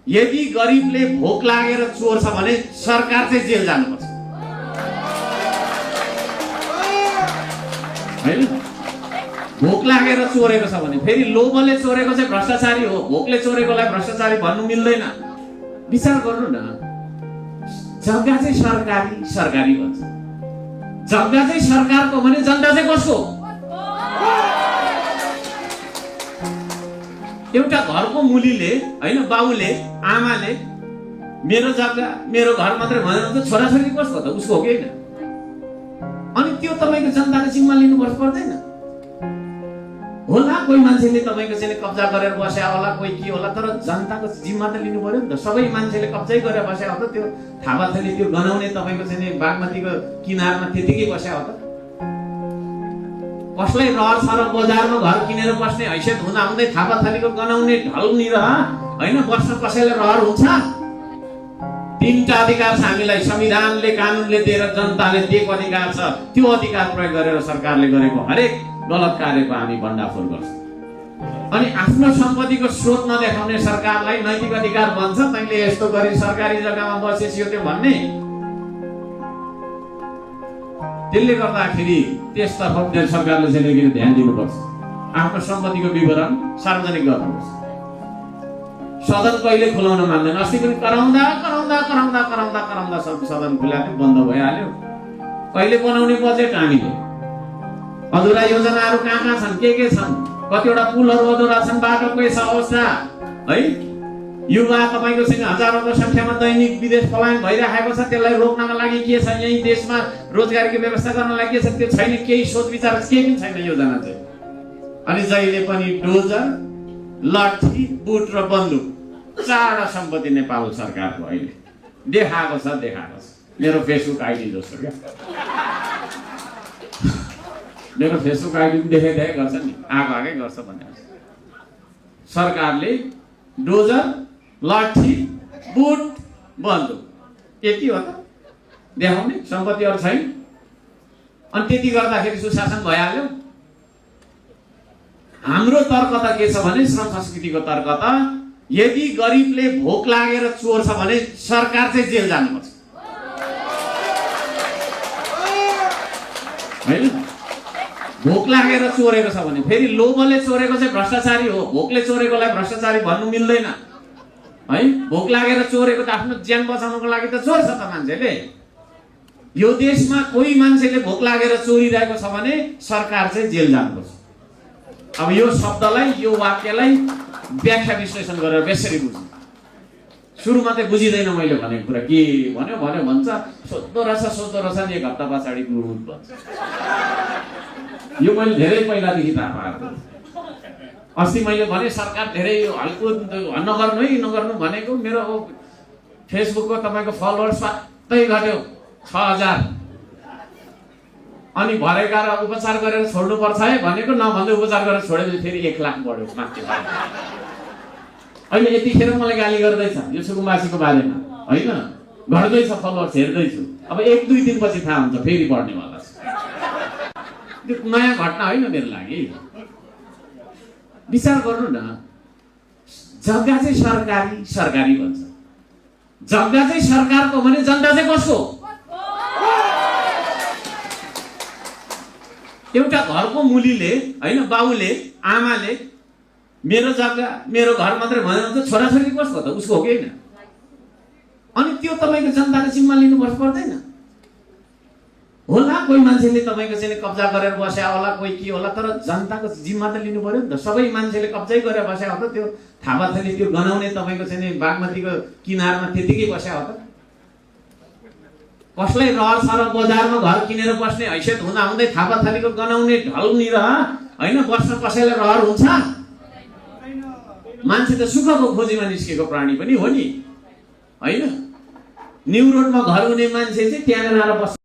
यदि गरिबले भोक लागेर चोर्छ भने सरकार चाहिँ जेल जानुपर्छ हैन। भोक लागेर चोरेको छ भने फेरि लोभले चोरेको चाहिँ भ्रष्टाचारी हो, भोकले चोरेकोलाई भ्रष्टाचारी भन्नु मिल्दैन। विचार गर्नु न, जग्गा चाहिँ सरकारी भन्छ, जग्गा चाहिँ सरकारको भने जनता चाहिँ कसको? एउटा घरको मुलीले हैन, बाउले आमाले मेरो जग्गा मेरो घर मात्रै भनेर त छोराछोरी कसको त? उसको हो कि हैन? अनि त्यो तपाईको जनताले जिम्मा लिनुपर्छ पर्दैन? होला कोही मान्छेले तपाईको चाहिँ कब्जा गरेर बस्या होला, कोही के होला, तर जनताको जिम्मा त लिनु पर्यो नि त। सबै मान्छेले कब्जै गरेर बस्या हो त, त्यो थापाथली त्यो गनाउने तपाईको चाहिँ बागमतीको किनारमा त्यतिकै बस्या हो त। कसलाई रहर सर बजारमा घर किनेर बस्ने हैसियत हुँदा हुँदै थापाथलीको गनाउने ढल्नी रह हैन, बस्न कसैले रहर हुन्छ? तीनटा अधिकार छ हामीलाई, संविधानले कानुनले दिएर जनताले दिएको अधिकार छ। त्यो अधिकार प्रयोग गरेर सरकारले गरेको हरेक गलत कार्यको हामी भण्डाफोर गर्छौँ। अनि आफ्नो सम्पत्तिको स्रोत नदेखाउने सरकारलाई नैतिक अधिकार भन्छ। तैँले यस्तो गरी सरकारी जग्गामा बसेसियो त्यो भन्ने। त्यसले गर्दाखेरि त्यसतर्फ सरकारले चाहिँ ध्यान दिनुपर्छ। आफ्नो सम्पत्तिको विवरण सार्वजनिक गर्नुपर्छ। सदन कहिले खुलाउन मान्दैन। अस्ति पनि कराउँदा सदन खुलाएको बन्द भइहाल्यो। कहिले बनाउने बजेट हामीले? अधुरा योजनाहरू कहाँ छन्, के छन्? कतिवटा पुलहरू अधुरा छन्, बाटोको यस अवस्था है। युवा तपाईको चाहिँ हजारौंको संख्यामा दैनिक विदेश पलायन भइरहेको छ। त्यसलाई रोक्नका लागि के छ? यही देशमा रोजगारीको व्यवस्था गर्न लागि के छ? त्यो छैन, केही सोच विचार केही पनि छैन योजना चाहिँ। अनि जहिले पनि डोजर, लाठी, बुट र बन्दुक, चारवटा सम्पत्ति नेपाल सरकारको अहिले देखाएको छ। मेरो फेसबुक आइडी जस्तो क्या, मेरो फेसबुक आइडी देखाइ गर्छ नि, आगै गर्छ भन्ने। सरकारले डोजर, लाठी, बुट, बन्दुक यति हो त देखाउने, सम्पत्तिहरू छैन। अनि त्यति गर्दाखेरि सुशासन भइहाल्यो। हाम्रो तर्क त के छ भने, श्रम संस्कृतिको तर्क त यदि गरिबले भोक लागेर चोर्छ भने सरकार चाहिँ जेल जानुपर्छ हैन। भोक लागेर चोरेको छ भने फेरि लोभले चोरेको चाहिँ भ्रष्टाचारी हो, भोकले चोरेकोलाई भ्रष्टाचारी भन्नु मिल्दैन है। भोक लागेर चोरेको त आफ्नो ज्यान बचाउनको लागि त चोर्छ त मान्छेले। यो देशमा कोही मान्छेले भोक लागेर चोरिरहेको छ भने सरकार चाहिँ जेल जानुपर्छ। अब यो शब्दलाई, यो वाक्यलाई व्याख्या विश्लेषण गरेर बेसरी बुझ्नु। सुरुमा चाहिँ बुझिँदैन मैले भनेको कुरा, के भन्यो भन्छ, सोध्दो रहेछ नि, एक हप्ता पछाडि गुरुत भन्छ। यो मैले धेरै पहिलादेखि थाहा पाएको। अस्ति मैले भने सरकार धेरै हल्को नगर्नु भनेको, मेरो फेसबुकको तपाईँको फलोवर्स स्वात्तै घट्यो 6000। अनि भरेका र उपचार गरेर छोड्नुपर्छ है भनेको, नभन्दै उपचार गरेर छोडेपछि फेरि 1 लाख बढ्यो माथि। अहिले यतिखेर मलाई गाली गर्दैछ यो सुकुम्बासीको बारेमा होइन, घट्दैछ फलोवर्स, हेर्दैछु। अब 1-2 दिनपछि थाहा हुन्छ फेरि बढ्नेवाला छ। त्यो नयाँ घटना होइन मेरो लागि। विचार गर्नु न, जग्गा चाहिँ सरकारी भन्छ, जग्गा चाहिँ सरकारको भने जनता चाहिँ कसको? एउटा घरको मुलीले हैन, बाउले आमाले मेरो जग्गा मेरो घर मात्रै भनेर त छोराछोरी कसको त? उसको हो कि हैन? अनि त्यो तपाईको जनताले जिम्मा लिनुपर्छ पर्दैन? होला कोही मान्छेले तपाईको चाहिँ कब्जा गरेर बस्या होला, कोही के होला, तर जनताको जिम्मा त लिनु पर्यो नि त। सबै मान्छेले कब्जै गरेर बस्या हो त, त्यो थापाथली त्यो गनाउने तपाईको चाहिँ बागमतीको किनारमा त्यतिकै बस्या हो त। कसलाई रहर सर बजारमा घर किनेर बस्ने हैसियत हुँदा हुँदै थापाथलीको गनाउने ढल्नी रह हैन, बस्न कसैले रहर हुन्छ? मान्छे त सुखको खोजीमा निस्केको प्राणी पनि हो नि हैन। न्यु रोडमा घर हुने मान्छे चाहिँ त्यहाँनिर आएर बस्छ।